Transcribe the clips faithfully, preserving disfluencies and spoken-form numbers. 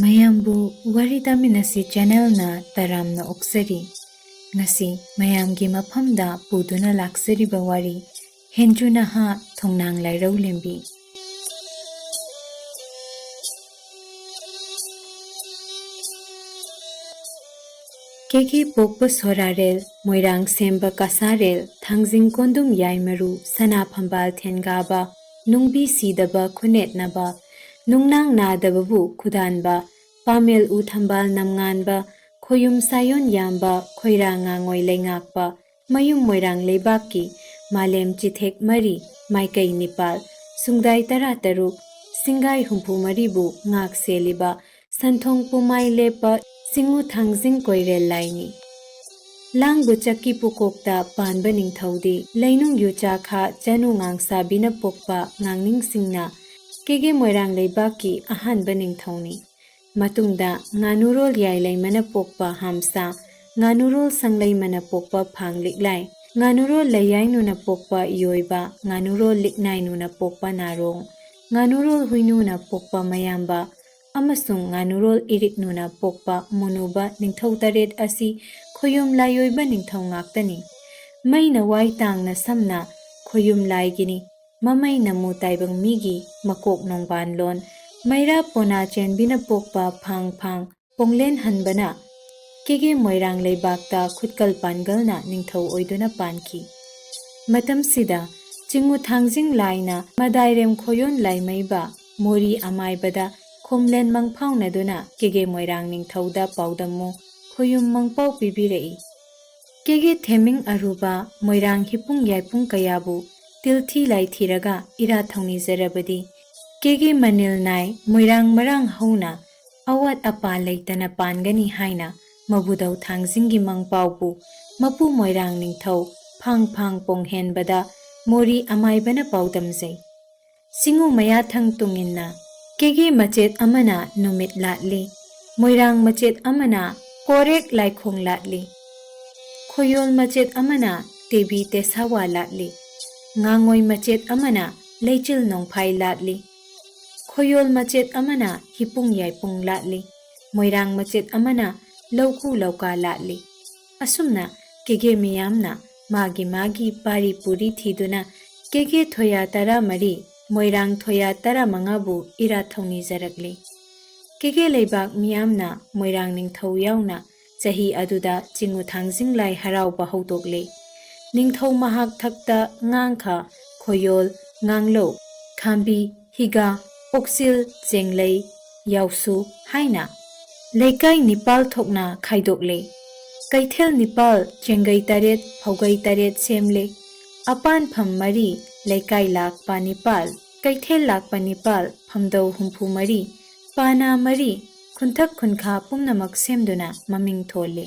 ꯃꯌꯥꯝꯕꯨ ꯋꯥꯔꯤ ꯇꯥꯃꯤꯟꯅꯁꯤ ꯆꯦꯅꯦꯜꯅ ꯇꯔꯥꯝꯅ ꯑꯣꯛꯆꯔꯤ꯫ ꯉꯁꯤ ꯃꯌꯥꯝꯒꯤ ꯃꯐꯝꯗ ꯄꯨꯗꯨꯅ ꯂꯥꯛꯆꯔꯤꯕ ꯋꯥꯔꯤ ꯍꯦꯟꯖꯨ ꯅꯍꯥ ꯊꯣꯡꯅꯥꯡ ꯂꯥꯏꯔꯧ ꯂꯦꯝꯕꯤ꯫ ꯀꯦꯒꯦ ꯄꯣꯛꯄ ꯁꯣꯔꯥꯔꯦꯜ, ꯃꯣꯏꯔꯥꯡ ꯁꯦꯝꯕ ꯀꯁꯥꯔꯦꯜ, ꯊꯥꯡꯖꯤꯡ ꯀꯣꯟꯗꯨꯝ ꯌꯥꯏꯃꯔꯨ, ꯁꯅꯥ ꯐꯝꯕꯥꯜ ꯊꯦꯟꯒꯥꯕ, ꯅꯨꯡꯕꯤ ꯁꯤꯗꯕ ꯈꯨꯅꯦꯠꯅꯕ, ꯅꯨꯡꯅꯥꯡ ꯅꯥꯗꯕꯕꯨ ꯈꯨꯗꯥꯟꯕ, ꯄꯥꯃꯦꯜ ꯎ ꯊꯝꯕꯥꯜ ꯅꯝꯉꯥꯟꯕ, ꯈꯣꯌꯨꯝ ꯁꯥꯌꯣꯟ ꯌꯥꯝꯕ, ꯈꯣꯏꯔꯥ ꯉꯥꯉꯣꯏ ꯂꯩꯉꯥꯛꯄ, ꯃꯌꯨꯝ ꯃꯣꯏꯔꯥꯡ ꯂꯩꯕꯥꯛꯀꯤ ꯃꯥꯂꯦꯝ ꯆꯤꯊꯦꯛ ꯃꯔꯤ, ꯃꯥꯏꯀꯩ ꯅꯤꯄꯥꯜ, ꯁꯨꯡꯗꯥꯏ ꯇꯔꯥ ꯇꯔꯨꯛ, ꯁꯤꯡꯒꯥꯏ ꯍꯨꯝꯐꯨ ꯃꯔꯤꯕꯨ ꯉꯥꯛ ꯁꯦꯜꯂꯤꯕ ꯁꯟꯊꯣꯡ ꯄꯨꯃꯥꯏ ꯂꯦꯞꯄ ꯆꯤꯡꯉꯨ ꯊꯥꯡꯖꯤꯡ ꯀꯣꯏꯔꯦꯜ ꯂꯥꯏꯅꯤ꯫ ꯂꯥꯡꯕ ꯆꯛꯀꯤ ꯄꯨꯀꯣꯛꯇ ꯄꯥꯟꯕ ꯅꯤꯡꯊꯧꯗꯤ ꯂꯩꯅꯨꯡ ꯌꯨꯆꯥꯈꯥ ꯆꯅꯨ ꯉꯥꯡꯁꯥꯕꯤꯅ ꯄꯣꯛꯄ ꯉꯥꯡꯅꯤꯡꯁꯤꯡꯅ ꯀꯦꯒꯦ ꯃꯣꯏꯔꯥꯡ ꯂꯩꯕꯥꯛꯀꯤ ꯑꯍꯥꯟꯕ ꯅꯤꯡꯊꯧꯅꯤ꯫ ꯃꯇꯨꯡꯗ ꯉꯥꯅꯨꯔꯣꯜ ꯌꯥꯏꯂꯩꯃꯅ ꯄꯣꯛꯄ ꯍꯥꯝꯁꯥ, ꯉꯥꯅꯨꯔꯣꯜ ꯁꯪꯂꯩꯃꯅ ꯄꯣꯛꯄ ꯐꯥꯡ ꯂꯤꯛꯂꯥꯏ, ꯉꯥꯅꯨꯔꯣꯜ ꯂꯩꯌꯥꯏꯅꯨꯅ ꯄꯣꯛꯄ ꯌꯣꯏꯕ, ꯉꯥꯅꯨꯔꯣꯜ ꯂꯤꯛꯅꯥꯏꯅꯨꯅ ꯄꯣꯛꯄ ꯅꯥꯔꯣꯡ, ꯉꯥꯅꯨꯔꯣꯜ ꯍꯨꯏꯅꯨꯅ ꯄꯣꯛꯄ ꯃꯌꯥꯝꯕ, ꯑꯃꯁꯨꯡ ꯉꯥꯅꯨꯔꯣꯜ ꯏꯔꯤꯛꯅꯨꯅ ꯄꯣꯛꯄ ꯃꯨꯅꯨꯕ ꯅꯤꯡꯊꯧ ꯇꯔꯦꯠ ꯑꯁꯤ ꯈꯣꯌꯨꯝ ꯂꯥꯏꯑꯣꯏꯕ ꯅꯤꯡꯊꯧ ꯉꯥꯛꯇꯅꯤ꯫ ꯃꯩꯅ ꯋꯥꯏ ꯇꯥꯡꯅ ꯁꯝꯅ ꯈꯣꯌꯨꯝ ꯂꯥꯏꯒꯤꯅꯤ꯫ ꯃꯃꯩ ꯅꯃꯨ ꯇꯥꯏꯕꯪ ꯃꯤꯒꯤ ꯃꯀꯣꯛ ꯅꯣꯡꯕꯥꯟ ꯂꯣꯟ, ꯃꯩꯔꯥ ꯄꯣꯅꯥ ꯆꯦꯟꯕꯤꯅ ꯄꯣꯛꯄ ꯐꯥꯡ ꯐꯥꯡ ꯄꯣꯡꯂꯦꯟ ꯍꯟꯕꯅ ꯀꯦꯒꯦ ꯃꯣꯏꯔꯥꯡ ꯂꯩꯕꯥꯛꯇ ꯈꯨꯠꯀꯜ ꯄꯥꯟꯒꯜꯅ ꯅꯤꯡꯊꯧ ꯑꯣꯏꯗꯨꯅ ꯄꯥꯟꯈꯤ꯫ ꯃꯇꯝꯁꯤꯗ ꯆꯤꯡꯉꯨ ꯊꯥꯡꯖꯤꯡ ꯂꯥꯏꯅ ꯃꯗꯥꯏꯔꯦꯝ ꯈꯣꯌꯣꯟ ꯂꯥꯏꯃꯩꯕ ꯃꯣꯔꯤ ꯑꯃꯥꯏꯕꯗ ꯈꯣꯝꯂꯦꯟ ꯃꯪꯐꯥꯎꯅꯗꯨꯅ ꯀꯦꯒꯦ ꯃꯣꯏꯔꯥꯡ ꯅꯤꯡꯊꯧꯗ ꯄꯥꯎꯗꯝꯃꯨ ꯈꯣꯌꯨꯝ ꯃꯪꯄꯥꯎ ꯄꯤꯕꯤꯔꯛꯏ꯫ ꯀꯦꯒꯦ ꯊꯦꯃꯤꯡ ꯑꯔꯨꯕ ꯃꯣꯏꯔꯥꯡ ꯍꯤꯄꯨꯡ ꯌꯥꯏꯄꯨꯡ ꯀꯌꯥꯕꯨ ꯇꯤꯜꯊꯤ ꯂꯥꯏꯊꯤꯔꯒ ꯏꯔꯥ ꯊꯧꯅꯤꯖꯔꯕꯗꯤ, ꯀꯦꯒꯦ ꯃꯅꯤꯜ ꯅꯥꯏ ꯃꯣꯏꯔꯥꯡ ꯃꯔꯥꯡ ꯍꯧꯅ ꯑꯋꯥꯠ ꯑꯄꯥ ꯂꯩꯇꯅ ꯄꯥꯟꯒꯅꯤ ꯍꯥꯏꯅ ꯃꯕꯨꯗꯧ ꯊꯥꯡꯖꯤꯡꯒꯤ ꯃꯪꯄꯥꯎꯕꯨ ꯃꯄꯨ ꯃꯣꯏꯔꯥꯡ ꯅꯤꯡꯊꯧ ꯐꯥꯡ ꯐꯥꯡ ꯄꯣꯡꯍꯦꯟꯕꯗ ꯃꯣꯔꯤ ꯑꯃꯥꯏꯕꯅ ꯄꯥꯎꯗꯝꯖꯩ꯫ ꯆꯤꯡꯉꯨ ꯃꯌꯥꯊꯪ ꯇꯨꯡꯏꯟꯅ ꯀꯦꯒꯦ ꯃꯆꯦꯠ ꯑꯃꯅ ꯅꯨꯃꯤꯠ ꯂꯥꯠꯂꯤ, ꯃꯣꯏꯔꯥꯡ ꯃꯆꯦꯠ ꯑꯃꯅ ꯀꯣꯔꯦꯛ ꯂꯥꯏꯈꯣꯡ ꯂꯥꯠꯂꯤ, ꯈꯣꯌꯣꯜ ꯃꯆꯦꯠ ꯑꯃꯅ ꯇꯦꯕꯤ ꯇꯦꯁꯥꯋꯥ ꯂꯥꯠꯂꯤ, ꯉꯥꯉꯣꯏ ꯃꯆꯦꯠ ꯑꯃꯅ ꯂꯩꯆꯤꯜ ꯅꯣꯡꯐꯥꯏ ꯂꯥꯠꯂꯤ, ꯈꯣꯌꯣꯜ ꯃꯆꯦꯠ ꯑꯃꯅ ꯍꯤꯄꯨꯡ ꯌꯥꯏꯄꯨꯡ ꯂꯥꯠꯂꯤ, ꯃꯣꯏꯔꯥꯡ ꯃꯆꯦꯠ ꯑꯃꯅ ꯂꯧꯀꯨ ꯂꯧꯀꯥ ꯂꯥꯠꯂꯤ꯫ ꯑꯁꯨꯝꯅ ꯀꯦꯒꯦ ꯃꯤꯌꯥꯝꯅ ꯃꯥꯒꯤ ꯃꯥꯒꯤ ꯄꯥꯔꯤ ꯄꯨꯔꯤ ꯊꯤꯗꯨꯅ ꯀꯦꯒꯦ ꯊꯣꯌꯥ ꯇꯔꯥꯃꯔꯤ, ꯃꯣꯏꯔꯥꯡ ꯊꯣꯌꯥ ꯇꯔꯥꯃꯉꯥꯕꯨ ꯏꯔꯥꯠ ꯊꯧꯅꯤꯖꯔꯛꯂꯤ꯫ ꯀꯦꯒꯦ ꯂꯩꯕꯥꯛ ꯃꯤꯌꯥꯝꯅ ꯃꯣꯏꯔꯥꯡ ꯅꯤꯡꯊꯧ ꯌꯥꯎꯅ ꯆꯍꯤ ꯑꯗꯨꯗ ꯆꯤꯡꯉꯨ ꯊꯥꯡꯖꯤꯡ ꯂꯥꯏ ꯍꯔꯥꯎꯕ ꯍꯧꯗꯣꯛꯂꯦ꯫ ꯅꯤꯡꯊꯧ ꯃꯍꯥꯛ ꯊꯛꯇ ꯉꯥꯡꯈ, ꯈꯣꯌꯣꯜ, ꯉꯥꯡꯂꯧ, ꯈꯥꯝꯕꯤ, ꯍꯤꯒꯥ, ꯑꯣꯛꯆꯤꯜ, ꯆꯦꯡꯂꯩ, ꯌꯥꯎꯁꯨ ꯍꯥꯏꯅ ꯂꯩꯀꯥꯏ ꯅꯤꯄꯥꯜ ꯊꯣꯛꯅ ꯈꯥꯏꯗꯣꯛꯂꯦ꯫ ꯀꯩꯊꯦꯜ ꯅꯤꯄꯥꯜ, ꯆꯦꯡꯒꯩ ꯇꯔꯦꯠ, ꯐꯧꯒꯩ ꯇꯔꯦꯠ ꯁꯦꯝꯂꯦ꯫ ꯑꯄꯥꯟꯐꯝ ꯃꯔꯤ, ꯂꯩꯀꯥꯏ ꯂꯥꯛꯄ ꯅꯤꯄꯥꯜ, ꯀꯩꯊꯦꯜ ꯂꯥꯛꯄ ꯅꯤꯄꯥꯜ, ꯐꯝꯗꯧ ꯍꯨꯝꯐꯨ ꯃꯔꯤ, ꯄꯥꯅꯥ ꯃꯔꯤ, ꯈꯨꯟꯊꯛ ꯈꯨꯟꯈꯥ ꯄꯨꯝꯅꯃꯛ ꯁꯦꯝꯗꯨꯅ ꯃꯃꯤꯡ ꯊꯣꯜꯂꯤ꯫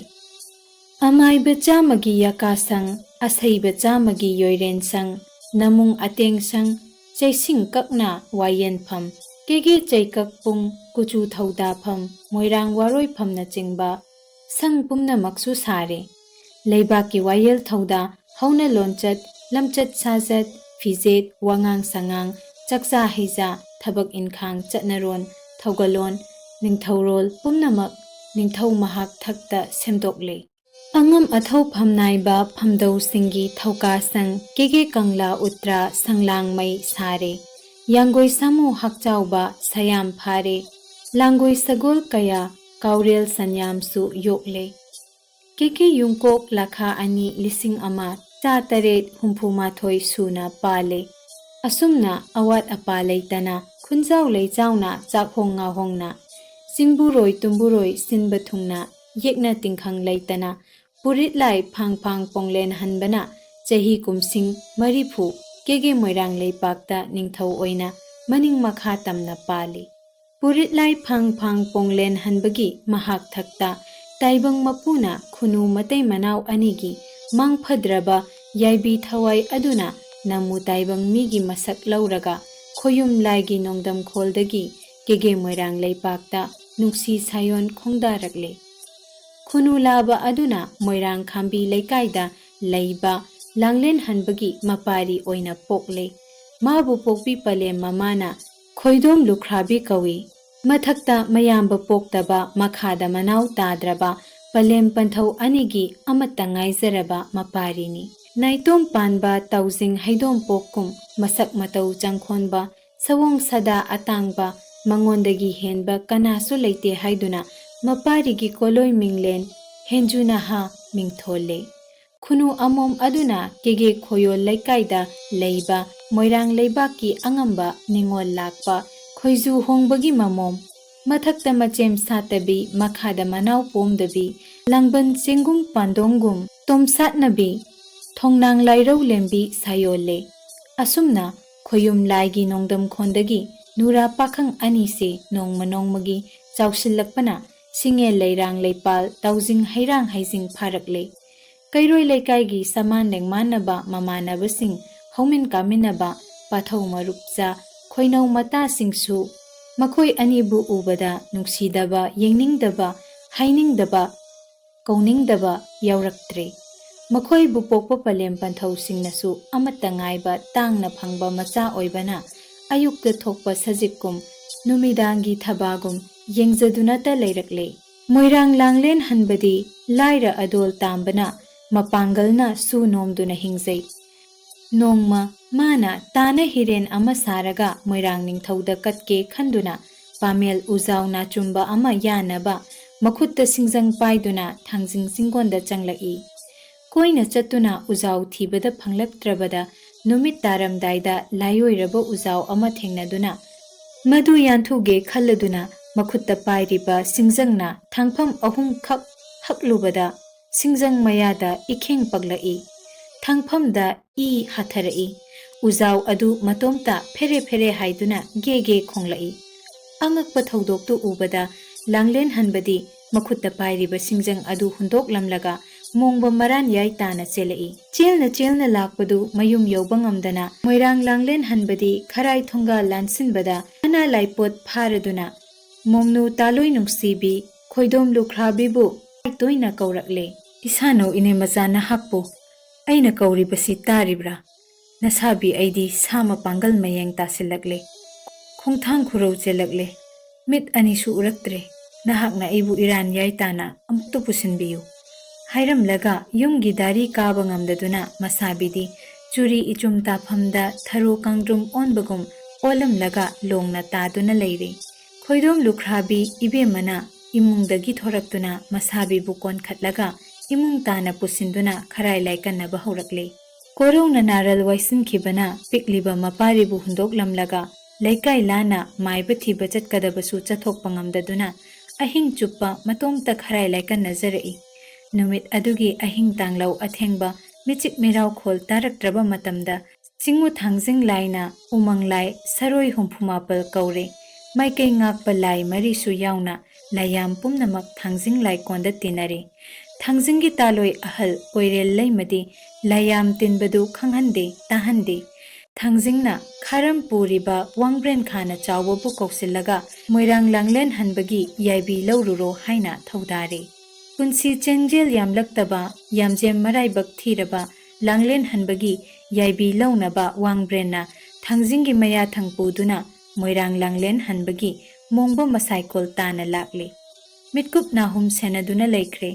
ꯑꯃꯥꯏꯕ ꯆꯥꯝꯃꯒꯤ ꯌꯥꯀꯥꯁꯪ, ꯑꯁꯩꯕ ꯆꯥꯝꯃꯒꯤ ꯌꯣꯏꯔꯦꯟꯁꯪ, ꯅꯃꯨꯡ ꯑꯇꯦꯡꯁꯪ, ꯆꯩꯁꯤꯡ ꯀꯛꯅ ꯋꯥꯌꯦꯟꯐꯝ, ꯀꯦꯒꯦ ꯆꯩꯀꯛ ꯄꯨꯡ, ꯀꯨꯆꯨ ꯊꯧꯗꯥꯐꯝ, ꯃꯣꯏꯔꯥꯡ ꯋꯥꯔꯣꯏꯐꯝꯅꯆꯤꯡꯕ ꯁꯪ ꯄꯨꯝꯅꯃꯛꯁꯨ ꯁꯥꯔꯦ꯫ ꯂꯩꯕꯥꯛꯀꯤ ꯋꯥꯌꯦꯜ ꯊꯧꯗꯥ ꯍꯧꯅ ꯂꯣꯟꯆꯠ, ꯂꯝꯆꯠ ꯁꯥꯖꯠ, ꯐꯤꯖꯦꯠ, ꯋꯥꯉꯥꯡ ꯁꯉꯥꯡ, ꯆꯥꯛꯆꯥ ꯍꯩꯖꯥ, ꯊꯕꯛ ꯏꯟꯈꯥꯡ, ꯆꯠꯅꯔꯣꯟ, ꯊꯧꯒꯜꯂꯣꯟ, ꯅꯤꯡꯊꯧꯔꯣꯜ ꯄꯨꯝꯅꯃꯛ ꯅꯤꯡꯊꯧ ꯃꯍꯥꯛ ꯊꯛꯇ ꯁꯦꯝꯗꯣꯛꯂꯦ꯫ ꯑꯉꯝ ꯑꯊꯧ ꯐꯝꯅꯥꯏꯕ ꯐꯝꯗꯧꯁꯤꯡꯒꯤ ꯊꯧꯀꯥꯁꯪ ꯀꯦꯒꯦ ꯀꯪꯂꯥ ꯎꯇ꯭ꯔꯥ ꯁꯪꯂꯥꯡꯃꯩ ꯁꯥꯔꯦ꯫ ꯌꯥꯡꯒꯣꯏ ꯁꯥꯃꯨ ꯍꯛꯆꯥꯎꯕ ꯁꯌꯥꯝ ꯐꯥꯔꯦ꯫ ꯂꯥꯡꯒꯣꯏ ꯁꯒꯣꯜ ꯀꯌꯥ ꯀꯥꯎꯔꯦꯜ ꯁꯟꯌꯥꯝꯁꯨ ꯌꯣꯛꯂꯦ꯫ ꯀꯦꯒꯦ ꯌꯨꯝꯀꯣꯛ ꯂꯥꯈꯥ ꯑꯅꯤ ꯂꯤꯁꯤꯡ ꯑꯃ ꯆꯥꯇꯔꯦꯠ ꯍꯨꯝꯐꯨ ꯃꯥꯊꯣꯏ ꯁꯨꯅ ꯄꯥꯜꯂꯦ꯫ ꯑꯁꯨꯝꯅ ꯑꯋꯥꯠ ꯑꯄꯥ ꯂꯩꯇꯅ ꯈꯨꯟꯖꯥꯎ ꯂꯩꯆꯥꯎꯅ ꯆꯥꯛꯍꯣꯡ ꯉꯥꯍꯣꯡꯅ ꯆꯤꯡꯕꯨꯔꯣꯏ ꯇꯨꯝꯕꯨꯔꯣꯏ ꯁꯤꯟꯕ ꯊꯨꯡꯅ ꯌꯦꯛꯅ ꯇꯤꯡꯈꯪ ꯂꯩꯇꯅ ꯄꯨꯔꯤꯠ ꯂꯥꯏ ꯐꯥꯡ ꯐꯥꯡ ꯄꯣꯡꯂꯦꯟ ꯍꯟꯕꯅ ꯆꯍꯤ ꯀꯨꯝꯁꯤꯡ ꯃꯔꯤꯐꯨ ꯀꯦꯒꯦ ꯃꯣꯏꯔꯥꯡ ꯂꯩꯄꯥꯛꯇ ꯅꯤꯡꯊꯧ ꯑꯣꯏꯅ ꯃꯅꯤꯡ ꯃꯈꯥ ꯇꯝꯅ ꯄꯥꯜꯂꯤ꯫ ꯄꯨꯔꯤꯠ ꯂꯥꯏ ꯐꯥꯡ ꯐꯥꯡ ꯄꯣꯡꯂꯦꯟ ꯍꯟꯕꯒꯤ ꯃꯍꯥꯛ ꯊꯛꯇ ꯇꯥꯏꯕꯪ ꯃꯄꯨꯅ ꯈꯨꯅꯨ ꯃꯇꯩ ꯃꯅꯥꯎ ꯑꯅꯤꯒꯤ ꯃꯥꯡꯐꯗ꯭ꯔꯕ ꯌꯥꯏꯕꯤ ꯊꯋꯥꯏ ꯑꯗꯨꯅ ꯅꯝꯃꯨ ꯇꯥꯏꯕꯪ ꯃꯤꯒꯤ ꯃꯁꯛ ꯂꯧꯔꯒ ꯈꯣꯌꯨꯝ ꯂꯥꯏꯒꯤ ꯅꯣꯡꯗꯝꯈꯣꯜꯗꯒꯤ ꯀꯦꯒꯦ ꯃꯣꯏꯔꯥꯡ ꯂꯩꯄꯥꯛꯇ ꯅꯨꯡꯁꯤ ꯁꯥꯌꯣꯟ ꯈꯣꯡꯗꯥꯔꯛꯂꯦ꯫ ꯈꯨꯅꯨ ꯂꯥꯕ ꯑꯗꯨꯅ ꯃꯣꯏꯔꯥꯡ ꯈꯥꯝꯕꯤ ꯂꯩꯀꯥꯏꯗ ꯂꯩꯕ ꯂꯥꯡꯂꯦꯟ ꯍꯟꯕꯒꯤ ꯃꯄꯥꯔꯤ ꯑꯣꯏꯅ ꯄꯣꯛꯂꯦ꯫ ꯃꯥꯕꯨ ꯄꯣꯛꯄꯤ ꯄꯂꯦꯝ ꯃꯃꯥꯅ ꯈꯣꯏꯗꯣꯝ ꯂꯨꯈ꯭ꯔꯥꯕꯤ ꯀꯧꯏ꯫ ꯃꯊꯛꯇ ꯃꯌꯥꯝꯕ ꯄꯣꯛꯇꯕ, ꯃꯈꯥꯗ ꯃꯅꯥꯎ ꯇꯥꯗ꯭ꯔꯕ, ꯄꯂꯦꯝ ꯄꯟꯊꯧ ꯑꯅꯤꯒꯤ ꯑꯃꯠꯇ ꯉꯥꯏꯖꯔꯕ ꯃꯄꯥꯔꯤꯅꯤ꯫ ꯅꯥꯏꯇꯣꯝ ꯄꯥꯟꯕ ꯇꯥꯎꯖꯤꯡ ꯍꯩꯗꯣꯝ ꯄꯣꯛꯀꯨꯝ ꯃꯁꯛ ꯃꯇꯧ ꯆꯪꯈꯣꯟꯕ, ꯁꯑꯣꯡ ꯁꯥꯗꯥ ꯑꯇꯥꯡꯕ, ꯃꯉꯣꯟꯗꯒꯤ ꯍꯦꯟꯕ ꯀꯅꯥꯁꯨ ꯂꯩꯇꯦ ꯍꯥꯏꯗꯨꯅ ꯃꯄꯥꯔꯤꯒꯤ ꯀꯣꯂꯣꯏ ꯃꯤꯡꯂꯦꯟ ꯍꯦꯟꯖꯨ ꯅꯍꯥ ꯃꯤꯡꯊꯣꯜꯂꯦ꯫ ꯈꯨꯅꯨ ꯑꯃꯣꯝ ꯑꯗꯨꯅ ꯀꯦꯒꯦ ꯈꯣꯌꯣꯜ ꯂꯩꯀꯥꯏꯗ ꯂꯩꯕ ꯃꯣꯏꯔꯥꯡ ꯂꯩꯕꯥꯛꯀꯤ ꯑꯉꯝꯕ ꯅꯤꯉꯣꯜ ꯂꯥꯛꯄ, ꯈꯣꯏꯖꯨ ꯍꯣꯡꯕꯒꯤ ꯃꯃꯣꯝ, ꯃꯊꯛꯇ ꯃꯆꯦꯝ ꯁꯥꯠꯇꯕꯤ, ꯃꯈꯥꯗ ꯃꯅꯥꯎ ꯄꯣꯝꯗꯕꯤ, ꯂꯥꯡꯕꯟ ꯆꯦꯡꯒꯨꯝ ꯄꯥꯟꯗꯣꯡꯒꯨꯝ ꯇꯣꯝꯁꯥꯠꯅꯕꯤ, ꯊꯣꯡꯅꯥꯡ ꯂꯥꯏꯔꯧ ꯂꯦꯝꯕꯤ ꯁꯥꯌꯣꯜꯂꯦ꯫ ꯑꯁꯨꯝꯅ ꯈꯣꯌꯨꯝ ꯂꯥꯏꯒꯤ ꯅꯣꯡꯗꯝꯈꯣꯟꯗꯒꯤ ꯅꯨꯔꯥ ꯄꯥꯈꯪ ꯑꯅꯤꯁꯦ ꯅꯣꯡꯃ ꯅꯣꯡꯃꯒꯤ ꯆꯥꯎꯁꯤꯜꯂꯛꯄꯅ ꯁꯤꯡꯉꯦꯜ ꯂꯩꯔꯥꯡ ꯂꯩꯄꯥꯜ ꯇꯥꯎꯖꯤꯡ ꯍꯩꯔꯥꯡ ꯍꯩꯖꯤꯡ ꯐꯥꯔꯛꯂꯦ꯫ ꯀꯩꯔꯣꯏ ꯂꯩꯀꯥꯏꯒꯤ ꯁꯃꯥꯟ ꯂꯦꯡꯃꯥꯟꯅꯕ ꯃꯃꯥꯟꯅꯕꯁꯤꯡ ꯍꯧꯃꯤꯟ ꯀꯥꯃꯤꯟꯅꯕ ꯄꯥꯊꯧ ꯃꯔꯨꯞꯆꯥ ꯈꯣꯏꯅꯧ ꯃꯇꯥꯁꯤꯡꯁꯨ ꯃꯈꯣꯏ ꯑꯅꯤꯕꯨ ꯎꯕꯗ ꯅꯨꯡꯁꯤꯗꯕ, ꯌꯦꯡꯅꯤꯡꯗꯕ, ꯍꯥꯏꯅꯤꯡꯗꯕ, ꯀꯧꯅꯤꯡꯗꯕ ꯌꯥꯎꯔꯛꯇ꯭ꯔꯦ꯫ ꯃꯈꯣꯏꯕꯨ ꯄꯣꯛꯄ ꯄꯂꯦꯝ ꯄꯟꯊꯧꯁꯤꯡꯅꯁꯨ ꯑꯃꯠꯇ ꯉꯥꯏꯕ ꯇꯥꯡꯅ ꯐꯪꯕ ꯃꯆꯥ ꯑꯣꯏꯕꯅ ꯑꯌꯨꯛꯇ ꯊꯣꯛꯄ ꯁꯖꯤꯛꯀꯨꯝ ꯅꯨꯃꯤꯗꯥꯡꯒꯤ ꯊꯕꯥꯒꯨꯝ ꯌꯦꯡꯖꯗꯨꯅꯇ ꯂꯩꯔꯛꯂꯦ꯫ ꯃꯣꯏꯔꯥꯡ ꯂꯥꯡꯂꯦꯟ ꯍꯟꯕꯗꯤ ꯂꯥꯏꯔ ꯑꯗꯣꯜ ꯇꯥꯝꯕꯅ ꯃꯄꯥꯡꯒꯜꯅ ꯁꯨ ꯅꯣꯝꯗꯨꯅ ꯍꯤꯡꯖꯩ꯫ ꯅꯣꯡꯃ ꯃꯥꯅ ꯇꯥꯅ ꯍꯤꯔꯦꯟ ꯑꯃ ꯁꯥꯔꯒ ꯃꯣꯏꯔꯥꯡ ꯅꯤꯡꯊꯧꯗ ꯀꯠꯀꯦ ꯈꯟꯗꯨꯅ ꯄꯥꯃꯦꯜ ꯎꯖꯥꯎ ꯅꯥꯆꯨꯝꯕ ꯑꯃ ꯌꯥꯅꯕ ꯃꯈꯨꯠꯇ ꯁꯤꯡꯖꯪ ꯄꯥꯏꯗꯨꯅ ꯊꯥꯡꯖꯤꯡ ꯆꯤꯡꯒꯣꯟꯗ ꯆꯪꯂꯛꯏ꯫ ꯀꯣꯏꯅ ꯆꯠꯇꯨꯅ ꯎꯖꯥꯎ ꯊꯤꯕꯗ ꯐꯪꯂꯛꯇ꯭ꯔꯕꯗ ꯅꯨꯃꯤꯠ ꯇꯥꯔꯝꯗꯥꯏꯗ ꯂꯥꯏꯑꯣꯏꯔꯕ ꯎꯖꯥꯎ ꯑꯃ ꯊꯦꯡꯅꯗꯨꯅ ꯃꯗꯨ ꯌꯥꯟꯊꯨꯒꯦ ꯈꯜꯂꯗꯨꯅ ꯃꯈꯨꯠꯇ ꯄꯥꯏꯔꯤꯕ ꯁꯤꯡꯖꯪꯅ ꯊꯥꯡꯐꯝ ꯑꯍꯨꯝꯈꯛ ꯍꯛꯂꯨꯕꯗ ꯁꯤꯡꯖꯪ ꯃꯌꯥꯗ ꯏꯈꯦꯡ ꯄꯛꯂꯛꯏ꯫ ꯊꯥꯡꯐꯝꯗ ꯏ ꯍꯥꯊꯔꯛꯏ꯫ ꯎꯖꯥꯎ ꯑꯗꯨ ꯃꯇꯣꯝꯇ ꯐꯦꯔꯦ ꯐꯦꯔꯦ ꯍꯥꯏꯗꯨꯅ ꯒꯦ ꯒꯦ ꯈꯣꯡꯂꯛꯏ꯫ ꯑꯉꯛꯄ ꯊꯧꯗꯣꯛꯇꯨ ꯎꯕꯗ ꯂꯥꯡꯂꯦꯟ ꯍꯟꯕꯗꯤ ꯃꯈꯨꯠꯇ ꯄꯥꯏꯔꯤꯕ ꯁꯤꯡꯖꯪ ꯑꯗꯨ ꯍꯨꯟꯗꯣꯛꯂꯝꯂꯒ ꯃꯣꯡꯕ ꯃꯔꯥꯟ ꯌꯥꯏ ꯇꯥꯅ ꯆꯦꯜꯂꯛꯏ꯫ ꯆꯦꯜꯅ ꯆꯦꯜꯅ ꯂꯥꯛꯄꯗꯨ ꯃꯌꯨꯝ ꯌꯧꯕ ꯉꯝꯗꯅ ꯃꯣꯏꯔꯥꯡ ꯂꯥꯡꯂꯦꯟ ꯍꯟꯕꯗꯤ ꯈꯔꯥꯏ ꯊꯣꯡꯒꯥꯜ ꯂꯥꯟꯁꯤꯟꯕꯗ ꯃꯅꯥ ꯂꯥꯏꯄꯣꯠ ꯐꯥꯔꯗꯨꯅ ꯃꯣꯡꯅꯨ ꯇꯥꯂꯣꯏ ꯅꯨꯡꯁꯤꯕꯤ ꯈꯣꯏꯗꯣꯝ ꯂꯨꯈ꯭ꯔꯥꯕꯤꯕꯨ ꯇꯣꯏꯅ ꯀꯧꯔꯛꯂꯦ꯫ "ꯏꯁꯥꯅꯧ ꯏꯅꯦ ꯃꯆꯥ ꯅꯍꯥꯛꯄꯨ ꯑꯩꯅ ꯀꯧꯔꯤꯕꯁꯤ ꯇꯥꯔꯤꯕ꯭ꯔꯥ? ꯅꯁꯥꯕꯤ ꯑꯩꯗꯤ ꯁꯥ ꯃꯄꯥꯡꯒꯜ ꯃꯌꯦꯡ ꯇꯥꯁꯤꯜꯂꯛꯂꯦ꯫ ꯈꯣꯡꯊꯥꯡ ꯈꯨꯔꯧ ꯆꯦꯜꯂꯛꯂꯦ꯫ ꯃꯤꯠ ꯑꯅꯤꯁꯨ ꯎꯔꯛꯇ꯭ꯔꯦ꯫ ꯅꯍꯥꯛꯅ ꯑꯩꯕꯨ ꯏꯔꯥꯟ ꯌꯥꯏ ꯇꯥꯅ ꯑꯃꯨꯛꯇ ꯄꯨꯁꯤꯟꯕꯤꯌꯨ꯫ ꯍꯥꯏꯔꯝꯂꯒ ꯌꯨꯝꯒꯤ ꯗꯥꯔꯤ ꯀꯥꯕ ꯉꯝꯗꯗꯨꯅ ꯃꯁꯥꯕꯤꯗꯤ ꯆꯨꯔꯤ ꯏꯆꯨꯝ ꯇꯥꯐꯝꯗ ꯊꯔꯣ ꯀꯥꯡꯗ꯭ꯔꯨꯝ ꯑꯣꯟꯕꯒꯨꯝ ꯑꯣꯜꯂꯝꯂꯒ ꯂꯣꯡꯅ ꯇꯥꯗꯨꯅ ꯂꯩꯔꯦ꯫ ꯈꯣꯏꯗꯣꯝ ꯂꯨꯈ꯭ꯔꯥꯕꯤ ꯏꯕꯦꯝꯃꯅ ꯏꯃꯨꯡꯗꯒꯤ ꯊꯣꯔꯛꯇꯨꯅ ꯃꯁꯥꯕꯤꯕꯨ ꯀꯣꯟꯈꯠꯂꯒ ꯏꯃꯨꯡ ꯇꯥꯅ ꯄꯨꯁꯤꯟꯗꯨꯅ ꯈꯔꯥꯏ ꯂꯥꯏꯀꯟꯅꯕ ꯍꯧꯔꯛꯂꯦ꯫ ꯀꯣꯔꯧꯅ ꯅꯥꯔꯜ ꯋꯥꯏꯁꯤꯟꯈꯤꯕꯅ ꯄꯤꯛꯂꯤꯕ ꯃꯄꯥꯔꯤꯕꯨ ꯍꯨꯟꯗꯣꯛꯂꯝꯂꯒ ꯂꯩꯀꯥꯏ ꯂꯥꯟꯅ ꯃꯥꯏꯕ ꯊꯤꯕ ꯆꯠꯀꯗꯕꯁꯨ ꯆꯠꯊꯣꯛꯄ ꯉꯝꯗꯗꯨꯅ ꯑꯍꯤꯡ ꯆꯨꯞꯄ ꯃꯇꯣꯝꯇ ꯈꯔꯥꯏ ꯂꯥꯏꯀꯟꯅꯖꯔꯛꯏ꯫ ꯅꯨꯃꯤꯠ ꯑꯗꯨꯒꯤ ꯑꯍꯤꯡ ꯇꯥꯡꯂꯧ ꯑꯊꯦꯡꯕ ꯃꯤꯆꯤꯛ ꯃꯤꯔꯥꯎꯈꯣꯜ ꯇꯥꯔꯛꯇ꯭ꯔꯕ ꯃꯇꯝꯗ ꯆꯤꯡꯉꯨ ꯊꯥꯡꯖꯤꯡ ꯂꯥꯏꯅ ꯎꯃꯪ ꯂꯥꯏ ꯁꯔꯣꯏ ꯍꯨꯝꯐꯨ ꯃꯥꯄꯜ ꯀꯧꯔꯦ꯫ ꯃꯥꯏꯀꯩ ꯉꯥꯛꯄ ꯂꯥꯏ ꯃꯔꯤꯁꯨ ꯌꯥꯎꯅ ꯂꯥꯏꯌꯥꯝ ꯄꯨꯝꯅꯃꯛ ꯊꯥꯡꯖꯤꯡ ꯂꯥꯏꯀꯣꯟꯗ ꯇꯤꯟꯅꯔꯦ꯫ ꯊꯥꯡꯖꯤꯡꯒꯤ ꯇꯥꯂꯣꯏ ꯑꯍꯜ ꯀꯣꯏꯔꯦꯜ ꯂꯩꯃꯗꯤ ꯂꯥꯏꯌꯥꯝ ꯇꯤꯟꯕꯗꯨ ꯈꯪꯍꯟꯗꯦ, ꯇꯥꯍꯟꯗꯦ꯫ ꯊꯥꯡꯖꯤꯡꯅ ꯈꯥꯔꯝ ꯄꯨꯔꯤꯕ ꯋꯥꯡꯕ꯭ꯔꯦꯟ ꯈꯥꯅ ꯆꯥꯎꯕꯕꯨ ꯀꯧꯁꯤꯜꯂꯒ ꯃꯣꯏꯔꯥꯡ ꯂꯥꯡꯂꯦꯟ ꯍꯟꯕꯒꯤ ꯌꯥꯏꯕꯤ ꯂꯧꯔꯨꯔꯣ ꯍꯥꯏꯅ ꯊꯧꯗꯥꯔꯦ꯫ ꯄꯨꯟꯁꯤ ꯆꯦꯡꯖꯦꯜ ꯌꯥꯝꯂꯛꯇꯕ, ꯌꯥꯝꯖꯦꯝ ꯃꯔꯥꯏꯕꯛ ꯊꯤꯔꯕ ꯂꯥꯡꯂꯦꯟ ꯍꯟꯕꯒꯤ ꯌꯥꯏꯕꯤ ꯂꯧꯅꯕ ꯋꯥꯡꯕ꯭ꯔꯦꯟꯅ ꯊꯥꯡꯖꯤꯡꯒꯤ ꯃꯌꯥ ꯊꯪ ꯄꯨꯗꯨꯅ ꯃꯣꯏꯔꯥꯡ ꯂꯥꯡꯂꯦꯟ ꯍꯟꯕꯒꯤ ꯃꯣꯡꯕ ꯃꯁꯥꯏꯀꯣꯜ ꯇꯥꯅ ꯂꯥꯛꯂꯦ꯫ ꯃꯤꯠꯀꯨꯞ ꯅꯥꯍꯨꯝ ꯁꯦꯟꯅꯗꯨꯅ ꯂꯩꯈ꯭ꯔꯦ꯫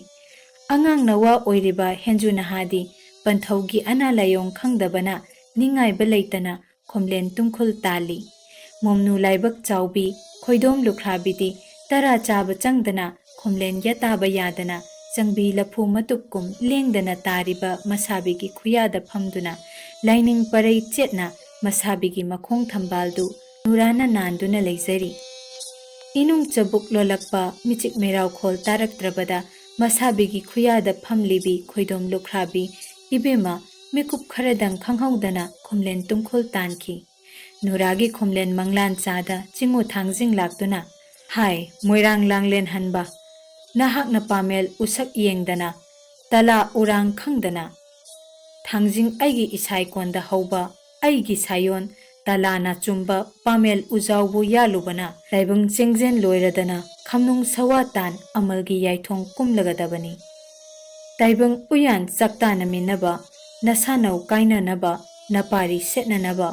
ꯑꯉꯥꯡ ꯅꯋꯥ ꯑꯣꯏꯔꯤꯕ ꯍꯦꯟꯖꯨ ꯅꯍꯥꯗꯤ ꯄꯟꯊꯧꯒꯤ ꯑꯅꯥ ꯂꯥꯏꯌꯣꯡ ꯈꯪꯗꯕꯅ ꯅꯤꯡꯉꯥꯏꯕ ꯂꯩꯇꯅ ꯈꯣꯝꯂꯦꯟ ꯇꯨꯡꯈꯨꯜ ꯇꯥꯜꯂꯤ꯫ ꯃꯣꯝꯅꯨ ꯂꯥꯏꯕꯛ ꯆꯥꯎꯕꯤ ꯈꯣꯏꯗꯣꯝ ꯂꯨꯈ꯭ꯔꯥꯕꯤꯗꯤ ꯇꯔꯥ ꯆꯥꯕ ꯆꯪꯗꯅ ꯈꯣꯝꯂꯦꯟ ꯌꯦꯇꯥꯕ ꯌꯥꯗꯅ ꯆꯪꯕꯤ ꯂꯐꯨ ꯃꯇꯨꯞꯀꯨꯝ ꯂꯦꯡꯗꯅ ꯇꯥꯔꯤꯕ ꯃꯁꯥꯕꯤꯒꯤ ꯈꯨꯌꯥꯗ ꯐꯝꯗꯨꯅ ꯂꯥꯏꯅꯤꯡ ꯄꯔꯩ ꯆꯦꯠꯅ ꯃꯁꯥꯕꯤꯒꯤ ꯃꯈꯣꯡ ꯊꯝꯕꯥꯜꯗꯨ ꯅꯨꯔꯥꯅ ꯅꯥꯟꯗꯨꯅ ꯂꯩꯖꯔꯤ꯫ ꯏꯅꯨꯡ ꯆꯕꯨꯛ ꯂꯣꯜꯂꯛꯄ ꯃꯤꯆꯤꯛ ꯃꯤꯔꯥꯎꯈꯣꯜ ꯇꯥꯔꯛꯇ꯭ꯔꯕꯗ ꯃꯁꯥꯕꯤꯒꯤ ꯈꯨꯌꯥꯗ ꯐꯝꯂꯤꯕꯤ ꯈꯣꯏꯗꯣꯝ ꯂꯨꯈ꯭ꯔꯥꯕꯤ ꯏꯕꯦꯝꯃ ꯃꯤꯀꯨꯞ ꯈꯔꯗꯪ ꯈꯪꯍꯧꯗꯅ ꯈꯣꯝꯂꯦꯟ ꯇꯨꯡꯈꯣꯜ ꯇꯥꯟꯈꯤ꯫ ꯅꯨꯔꯥꯒꯤ ꯈꯣꯝꯂꯦꯟ ꯃꯪꯂꯥꯟ ꯆꯥꯗ ꯆꯤꯡꯉꯨ ꯊꯥꯡꯖꯤꯡ ꯂꯥꯛꯇꯨꯅ, "ꯍꯥꯏ, ꯃꯣꯏꯔꯥꯡ ꯂꯥꯡꯂꯦꯟ ꯍꯟꯕ, ꯅꯍꯥꯛꯅ ꯄꯥꯃꯦꯜ ꯎꯁꯛ ꯌꯦꯡꯗꯅ, ꯇꯂꯥ ꯎꯔꯥꯡ ꯈꯪꯗꯅ, ꯊꯥꯡꯖꯤꯡ ꯑꯩꯒꯤ ꯏꯁꯥꯏꯀꯣꯟꯗ ꯍꯧꯕ, ꯑꯩꯒꯤ ꯁꯥꯌꯣꯟ ꯇꯂꯥꯅ ꯆꯨꯝꯕ ꯄꯥꯃꯦꯜ ꯎꯖꯥꯎꯕꯨ ꯌꯥꯜꯂꯨꯕꯅ ꯇꯥꯏꯕꯪ ꯆꯦꯡꯖꯦꯟ ꯂꯣꯏꯔꯗꯅ ꯈꯝꯅꯨꯡ ꯁꯋꯥ ꯇꯥꯟ ꯑꯃꯜꯒꯤ ꯌꯥꯏꯊꯣꯡ ꯀꯨꯝꯂꯒꯗꯕꯅꯤ꯫ ꯇꯥꯏꯕꯪ ꯎꯌꯥꯟ ꯆꯥꯛꯇꯥꯅꯃꯤꯟꯅꯕ, ꯅꯁꯥꯅꯧ ꯀꯥꯏꯅꯅꯕ, ꯅꯄꯥꯔꯤ ꯁꯦꯠꯅꯅꯕ,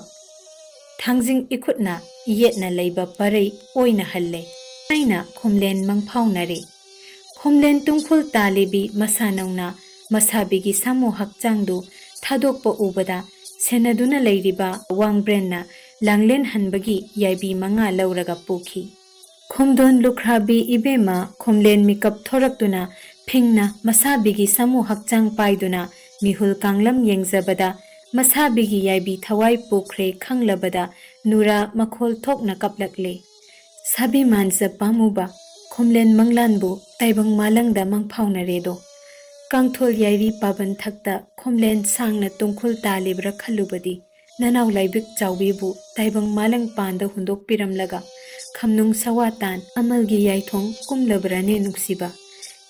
ꯊꯥꯡꯖꯤꯡ ꯏꯈꯨꯠꯅ ꯌꯦꯠꯅ ꯂꯩꯕ ꯄꯔꯩ ꯑꯣꯏꯅ ꯍꯜꯂꯦ ꯍꯥꯏꯅ ꯈꯣꯝꯂꯦꯟ ꯃꯪꯐꯥꯎꯅꯔꯦ꯫ ꯈꯣꯝꯂꯦꯟ ꯇꯨꯡꯈꯨꯜ ꯇꯥꯂꯤꯕꯤ ꯃꯁꯥ ꯅꯧꯅ ꯃꯁꯥꯕꯤꯒꯤ ꯁꯥꯃꯨ ꯍꯛꯆꯥꯡꯗꯨ ꯊꯥꯗꯣꯛꯄ ꯎꯕꯗ ꯁꯦꯟꯅꯗꯨꯅ ꯂꯩꯔꯤꯕ ꯋꯥꯡꯕ꯭ꯔꯦꯟꯅ ꯂꯥꯡꯂꯦꯟ ꯍꯟꯕꯒꯤ ꯌꯥꯏꯕꯤ ꯃꯉꯥ ꯂꯧꯔꯒ ꯄꯨꯈꯤ꯫ ꯈꯣꯝꯗꯣꯟ ꯂꯨꯈ꯭ꯔꯥꯕꯤ ꯏꯕꯦꯝꯃ ꯈꯣꯝꯂꯦꯟ ꯃꯤꯀꯞ ꯊꯣꯔꯛꯇꯨꯅ ꯐꯤꯡꯅ ꯃꯁꯥꯕꯤꯒꯤ ꯁꯥꯃꯨ ꯍꯛꯆꯥꯡ ꯄꯥꯏꯗꯨꯅ ꯃꯤꯍꯨꯜ ꯀꯥꯡꯂꯝ ꯌꯦꯡꯖꯕꯗ ꯃꯁꯥꯕꯤꯒꯤ ꯌꯥꯏꯕꯤ ꯊꯋꯥꯏ ꯄꯨꯈ꯭ꯔꯦ ꯈꯪꯂꯕꯗ ꯅꯨꯔꯥ ꯃꯈꯣꯜ ꯊꯣꯛꯅ ꯀꯞꯂꯛꯂꯦ꯫ ꯁꯥꯕꯤ ꯃꯥꯟꯖ ꯄꯥꯝꯃꯨꯕ ꯈꯣꯝꯂꯦꯟ ꯃꯪꯂꯥꯟꯕꯨ ꯇꯥꯏꯕꯪ ꯃꯥꯂꯪꯗ ꯃꯪꯐꯥꯎꯅꯔꯦꯗꯣ꯫ ꯀꯥꯡꯊꯣꯜ ꯌꯥꯏꯔꯤ ꯄꯥꯕꯟ ꯊꯛꯇ ꯈꯣꯝꯂꯦꯟ ꯁꯥꯡꯅ ꯇꯨꯡꯈꯨꯜ ꯇꯥꯜꯂꯤꯕ꯭ꯔꯥ ꯈꯜꯂꯨꯕꯗꯤ ꯅꯅꯥꯎ ꯂꯥꯏꯕꯛ ꯆꯥꯎꯕꯤꯕꯨ ꯇꯥꯏꯕꯪ ꯃꯥꯂꯪ ꯄꯥꯟꯗ ꯍꯨꯟꯗꯣꯛꯄꯤꯔꯝꯂꯒ ꯈꯝꯅꯨꯡ ꯁꯋꯥ ꯇꯥꯟ ꯑꯃꯜꯒꯤ ꯌꯥꯏꯊꯣꯡ ꯀꯨꯝꯂꯕ꯭ꯔꯥꯅꯦ ꯅꯨꯡꯁꯤꯕ?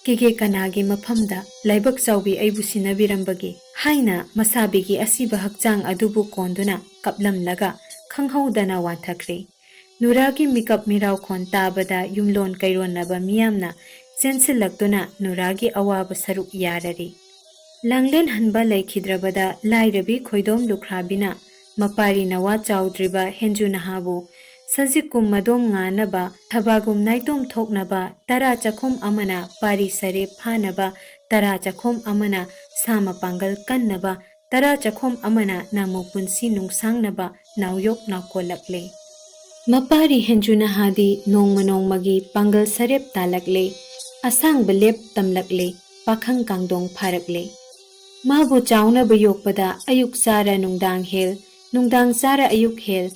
ꯀꯦꯒꯦ ꯀꯅꯥꯒꯤ ꯃꯐꯝꯗ ꯂꯥꯏꯕꯛ ꯆꯥꯎꯕꯤ ꯑꯩꯕꯨ ꯁꯤꯟꯅꯕꯤꯔꯝꯕꯒꯦ? ꯍꯥꯏꯅ ꯃꯁꯥꯕꯤꯒꯤ ꯑꯁꯤꯕ ꯍꯛꯆꯥꯡ ꯑꯗꯨꯕꯨ ꯀꯣꯟꯗꯨꯅ ꯀꯞꯂꯝꯂꯒ ꯈꯪꯍꯧꯗꯅ ꯋꯥꯟꯊꯈ꯭ꯔꯦ꯫ ꯅꯨꯔꯥꯒꯤ ꯃꯤꯀꯞ ꯃꯤꯔꯥꯎꯈꯣꯟ ꯇꯥꯕꯗ ꯌꯨꯝꯂꯣꯟ ꯀꯩꯔꯣꯟꯅꯕ ꯃꯤꯌꯥꯝꯅ ꯆꯦꯟꯁꯤꯜꯂꯛꯇꯨꯅ ꯅꯨꯔꯥꯒꯤ ꯑꯋꯥꯕ ꯁꯔꯨꯛ ꯌꯥꯔꯔꯤ꯫ ꯂꯥꯡꯂꯦꯟ ꯍꯟꯕ ꯂꯩꯈꯤꯗ꯭ꯔꯕꯗ ꯂꯥꯏꯔꯕꯤ ꯈꯣꯏꯗꯣꯝ ꯂꯨꯈ꯭ꯔꯥꯕꯤꯅ ꯃꯄꯥꯔꯤ ꯅꯋꯥ ꯆꯥꯎꯗ꯭ꯔꯤꯕ ꯍꯦꯟꯖꯨ ꯅꯍꯥꯕꯨ ꯁꯖꯤꯛꯀꯨꯝ ꯃꯗꯣꯝ ꯉꯥꯅꯕ, ꯊꯕꯥꯒꯨꯝ ꯅꯥꯏꯇꯣꯝ ꯊꯣꯛꯅꯕ, ꯇꯔꯥ ꯆꯥꯛꯈꯨꯝ ꯑꯃꯅ ꯄꯥꯔꯤ ꯁꯔꯦꯞ ꯐꯥꯅꯕ, ꯇꯔꯥ ꯆꯥꯛꯈꯨꯝ ꯑꯃꯅ ꯁꯥ ꯃꯄꯥꯡꯒꯜ ꯀꯟꯅꯕ, ꯇꯔꯥ ꯆꯥꯛꯈꯨꯝ ꯑꯃꯅ ꯅꯥꯃꯨ ꯄꯨꯟꯁꯤ ꯅꯨꯡꯁꯥꯡꯅꯕ ꯅꯥꯎꯌꯣꯛ ꯅꯥꯎꯀꯣꯜꯂꯛꯂꯦ꯫ ꯃꯄꯥꯔꯤ ꯍꯦꯟꯖꯨ ꯅꯍꯥꯗꯤ ꯅꯣꯡꯃ ꯅꯣꯡꯃꯒꯤ ꯄꯥꯡꯒꯜ ꯁꯔꯦꯞ ꯇꯥꯂꯛꯂꯦ, ꯑꯁꯥꯡꯕ ꯂꯦꯞ ꯇꯝꯂꯛꯂꯦ, ꯄꯥꯈꯪ ꯀꯥꯡꯗꯣꯡ ꯐꯥꯔꯛꯂꯦ꯫ ꯃꯥꯕꯨ ꯆꯥꯎꯅꯕ ꯌꯣꯛꯄꯗ ꯑꯌꯨꯛ ꯆꯥꯔ ꯅꯨꯡꯗꯥꯡ ꯍꯦꯜ, ꯅꯨꯡꯗꯥꯡ ꯆꯥꯔ ꯑꯌꯨꯛ ꯍꯦꯜ,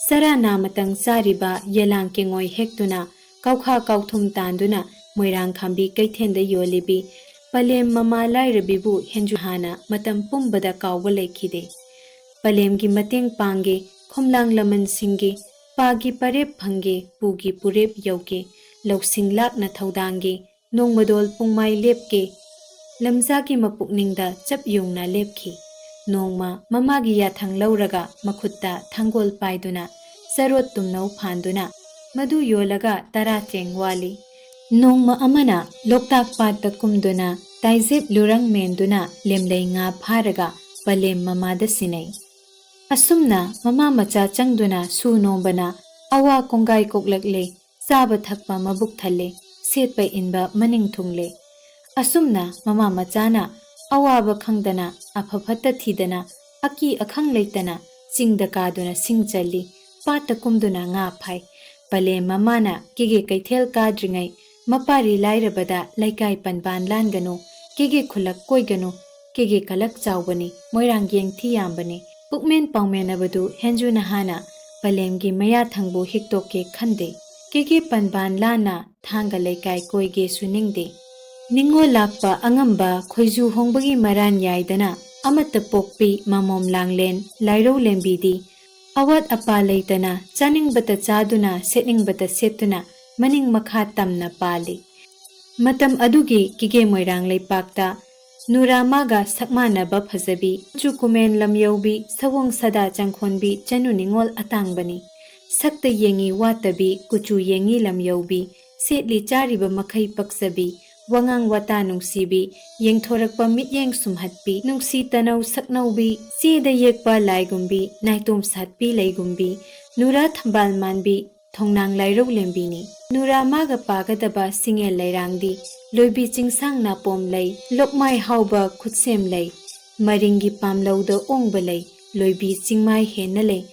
ꯆꯔꯥ ꯅꯥꯃꯇꯪ ꯆꯥꯔꯤꯕ ꯌꯦꯂꯥꯡ ꯀꯦꯡꯉꯣꯏ ꯍꯦꯛꯇꯨꯅ ꯀꯧꯈꯥ ꯀꯧꯊꯨꯝ ꯇꯥꯟꯗꯨꯅ ꯃꯣꯏꯔꯥꯡ ꯈꯥꯝꯕꯤ ꯀꯩꯊꯦꯜꯗ ꯌꯣꯜꯂꯤꯕꯤ ꯄꯂꯦꯝ ꯃꯃꯥ ꯂꯥꯏꯔꯕꯤꯕꯨ ꯍꯦꯟꯖꯨ ꯍꯥꯟꯅ ꯃꯇꯝ ꯄꯨꯝꯕꯗ ꯀꯥꯎꯕ ꯂꯩꯈꯤꯗꯦ꯫ ꯄꯂꯦꯝꯒꯤ ꯃꯇꯦꯡ ꯄꯥꯡꯒꯦ, ꯈꯣꯝꯂꯥꯡ ꯂꯃꯟꯁꯤꯡꯒꯤ, ꯄꯥꯒꯤ ꯄꯔꯦꯞ ꯐꯪꯒꯦ, ꯄꯨꯒꯤ ꯄꯨꯔꯦꯞ ꯌꯧꯒꯦ, ꯂꯧꯁꯤꯡ ꯂꯥꯛꯅ ꯊꯧꯗꯥꯡꯒꯦ, ꯅꯣꯡꯃꯗꯣꯜ ꯄꯨꯡꯃꯥꯏ ꯂꯦꯞꯀꯦ, ꯂꯝꯖꯥꯒꯤ ꯃꯄꯨꯛꯅꯤꯡꯗ ꯆꯞ ꯌꯨꯡꯅ ꯂꯦꯞꯈꯤ꯫ ꯅꯣꯡꯃ ꯃꯃꯥꯒꯤ ꯌꯥꯊꯪ ꯂꯧꯔꯒ ꯃꯈꯨꯠꯇ ꯊꯥꯡꯒꯣꯜ ꯄꯥꯏꯗꯨꯅ ꯆꯔꯣꯠ ꯇꯨꯝꯅꯧ ꯐꯥꯟꯗꯨꯅ ꯃꯗꯨ ꯌꯣꯜꯂꯒ ꯇꯔꯥ ꯆꯦꯡ ꯋꯥꯜꯂꯤ꯫ ꯅꯣꯡꯃ ꯑꯃꯅ ꯂꯣꯛꯇꯥꯛ ꯄꯥꯠꯇ ꯀꯨꯝꯗꯨꯅ ꯇꯥꯏꯖꯦꯞ ꯂꯨꯔꯪ ꯃꯦꯟꯗꯨꯅ ꯂꯦꯝꯂꯩ ꯉꯥ ꯐꯥꯔꯒ ꯄꯂꯦꯝ ꯃꯃꯥꯗ ꯁꯤꯟꯅꯩ꯫ ꯑꯁꯨꯝꯅ ꯃꯃꯥ ꯃꯆꯥ ꯆꯪꯗꯨꯅ ꯁꯨ ꯅꯣꯝꯕꯅ ꯑꯋꯥ ꯀꯣꯡꯒꯥꯏ ꯀꯣꯛꯂꯛꯂꯦ, ꯆꯥꯕ ꯊꯛꯄ ꯃꯕꯨꯛ ꯊꯜꯂꯦ, ꯁꯦꯠꯄ ꯏꯟꯕ ꯃꯅꯤꯡ ꯊꯨꯡꯂꯦ꯫ ꯑꯁꯨꯝꯅ ꯃꯃꯥ ꯃꯆꯥꯅ ꯑꯋꯥꯕ ꯈꯪꯗꯅ, ꯑꯐ ꯐꯠꯇ ꯊꯤꯗꯅ, ꯑꯀꯤ ꯑꯈꯪ ꯂꯩꯇꯅ ꯆꯤꯡꯗ ꯀꯥꯗꯨꯅ ꯁꯤꯡ ꯆꯜꯂꯤ, ꯄꯥꯠꯇ ꯀꯨꯝꯗꯨꯅ ꯉꯥ ꯐꯥꯏ꯫ ꯄꯂꯦꯝ ꯃꯃꯥꯅ ꯀꯦꯒꯦ ꯀꯩꯊꯦꯜ ꯀꯥꯗ꯭ꯔꯤꯉꯩ ꯃꯄꯥꯔꯤ ꯂꯥꯏꯔꯕꯗ ꯂꯩꯀꯥꯏ ꯄꯟꯕꯥꯟ ꯂꯥꯟꯒꯅꯨ, ꯀꯦꯒꯦ ꯈꯨꯂꯛ ꯀꯣꯏꯒꯅꯨ, ꯀꯦꯒꯦ ꯀꯂꯛ ꯆꯥꯎꯕꯅꯤ, ꯃꯣꯏꯔꯥꯡ ꯌꯦꯡꯊꯤ ꯌꯥꯝꯕꯅꯤ, ꯄꯨꯛꯃꯦꯟ ꯄꯥꯎꯃꯦꯟꯅꯕꯗꯨ ꯍꯦꯟꯖꯨ ꯅꯍꯥꯅ ꯄꯂꯦꯝꯒꯤ ꯃꯌꯥ ꯊꯪꯕꯨ ꯍꯤꯛꯇꯣꯛꯀꯦ ꯈꯟꯗꯦ꯫ ꯀꯦꯒꯦ ꯄꯟꯕꯥꯟ ꯂꯥꯟꯅ ꯊꯥꯡꯒ ꯂꯩꯀꯥꯏ ꯀꯣꯏꯒꯦꯁꯨ ꯅꯤꯡꯗꯦ꯫ ꯅꯤꯡꯉꯣꯜ ꯂꯥꯛꯄ ꯑꯉꯝꯕ ꯈꯣꯏꯖꯨ ꯍꯣꯡꯕꯒꯤ ꯃꯔꯥꯟ ꯌꯥꯏꯗꯅ ꯑꯃꯠꯇ ꯄꯣꯛꯄꯤ ꯃꯃꯣꯝ ꯂꯥꯡꯂꯦꯟ ꯂꯥꯏꯔꯧ ꯂꯦꯝꯕꯤꯗꯤ ꯑꯋꯥꯠ ꯑꯄꯥ ꯂꯩꯇꯅ ꯆꯥꯅꯤꯡꯕꯇ ꯆꯥꯗꯨꯅ ꯁꯦꯠꯅꯤꯡꯕꯇ ꯁꯦꯠꯇꯨꯅ ꯃꯅꯤꯡ ꯃꯈꯥ ꯇꯝꯅ ꯄꯥꯜꯂꯤ꯫ ꯃꯇꯝ ꯑꯗꯨꯒꯤ ꯀꯤꯒꯦ ꯃꯣꯏꯔꯥꯡ ꯂꯩꯄꯥꯛꯇ ꯅꯨꯔꯥꯃꯥꯒ ꯁꯛꯃꯥꯟꯅꯕ ꯐꯖꯕꯤ, ꯀꯨꯆꯨ ꯀꯨꯃꯦꯟ ꯂꯝꯌꯧꯕꯤ, ꯁꯑꯣꯡ ꯁꯥꯗꯥ ꯆꯪꯈꯣꯟꯕꯤ ꯆꯅꯨ ꯅꯤꯡꯉꯣꯜ ꯑꯇꯥꯡꯕꯅꯤ꯫ ꯁꯛꯇ ꯌꯦꯡꯉꯤ ꯋꯥꯠꯇꯕꯤ, ꯀꯨꯆꯨ ꯌꯦꯡꯉꯤ ꯂꯝꯌꯧꯕꯤ, ꯁꯦꯠꯂꯤ ꯆꯥꯔꯤꯕ ꯃꯈꯩ ꯄꯛꯆꯕꯤ, ꯋꯥꯉꯥꯡ ꯋꯥꯇꯥ ꯅꯨꯡꯁꯤꯕꯤ, ꯌꯦꯡꯊꯣꯔꯛꯄ ꯃꯤꯠꯌꯦꯡ ꯁꯨꯝꯍꯠꯄꯤ, ꯅꯨꯡꯁꯤ ꯇꯅꯧ ꯁꯛꯅꯧꯕꯤ, ꯆꯦꯗ ꯌꯦꯛꯄ ꯂꯥꯏꯒꯨꯝꯕꯤ, ꯅꯥꯏꯇꯣꯝ ꯁꯥꯠꯄꯤ ꯂꯩꯒꯨꯝꯕꯤ, ꯅꯨꯔꯥ ꯊꯝꯕꯥꯜ ꯃꯥꯟꯕꯤ, ꯊꯣꯡꯅꯥꯡ ꯂꯥꯏꯔꯧ ꯂꯦꯝꯕꯤꯅꯤ꯫ ꯅꯨꯔꯥ ꯃꯥꯒ ꯄꯥꯒꯗꯕ ꯁꯤꯡꯉꯦꯜ ꯂꯩꯔꯥꯡꯗꯤ ꯂꯣꯏꯕꯤ ꯆꯤꯡꯁꯥꯡ ꯅꯥꯄꯣꯝ ꯂꯩ, ꯂꯣꯛꯃꯥꯏ ꯍꯥꯎꯕ ꯈꯨꯠꯁꯦꯝ ꯂꯩ, ꯃꯔꯤꯡꯒꯤ ꯄꯥꯝꯂꯧꯗ ꯑꯣꯡꯕ ꯂꯩ, ꯂꯣꯏꯕꯤ ꯆꯤꯡꯃꯥꯏ ꯍꯦꯟꯅ ꯂꯩ,